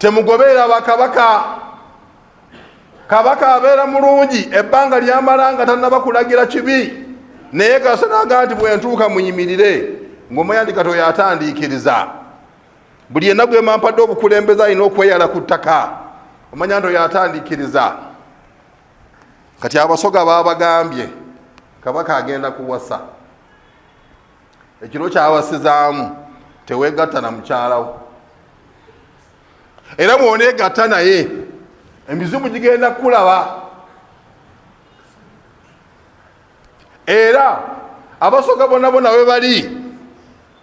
Temugobeera bakabaka. Kabaka abeera mulungi ebbanga lyamala nga tannaba kulagira kibi, naye kasanaga nti bwentuuka muyimirire, ngaomanya nti katoyo atandiikiriza. Buli yenna gwemampadde obukulembeze alina okweyala ku ttaka, omanya nti oyo atandiikiriza. Kati Abasoga babagambye kabaka agenda kuwasa, ekiro kyawasizaamu tewegatta na mukyalawo, era bwonegatta naye emizimu gigenda kukulaba. Era Abasoga bona bona we bali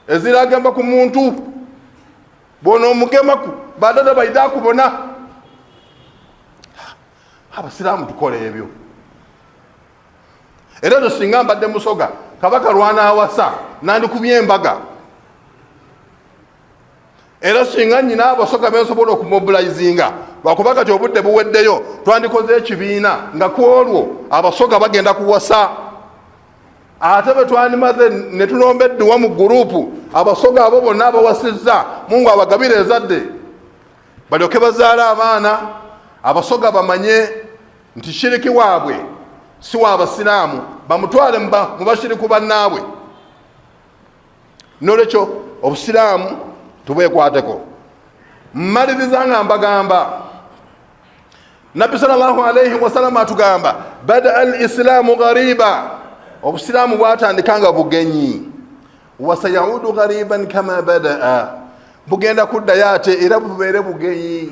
eziragamba ku muntu bona omugemaku badada baida kubona. Abasiraamu tukola ebyo. Era no singa mbadde Musoga, kabaka lwanaawasa nandikubye embaga. Era singa nyina Abasoga bensobola okumobilizinga, lwakuba kati obudde buweddeyo, twandikoze ekibiina nga ku olwo Abasoga bagenda kuwasa, ate bwe twandimaze ne tulomba edduwa mu gurupu, Abasoga abo bonna abawasizza Mungu abagabire ezadde balyoke bazaale abaana, Abasoga bamanye nti shiriki waabwe si wa Basiraamu, bamutwale mu bashiriku bannaabwe. Nolwekyo Obusiraamu tubwekwateko. Mmaliriza nga mbagamba, Nabbi sallallahu alaihi wasallam atugamba, badaa al islaamu ghariba, Obusiraamu bwatandika nga bugenyi, wasayaudu ghariban kama badaa, bugenda kuddayo ate era bubeere bugenyi.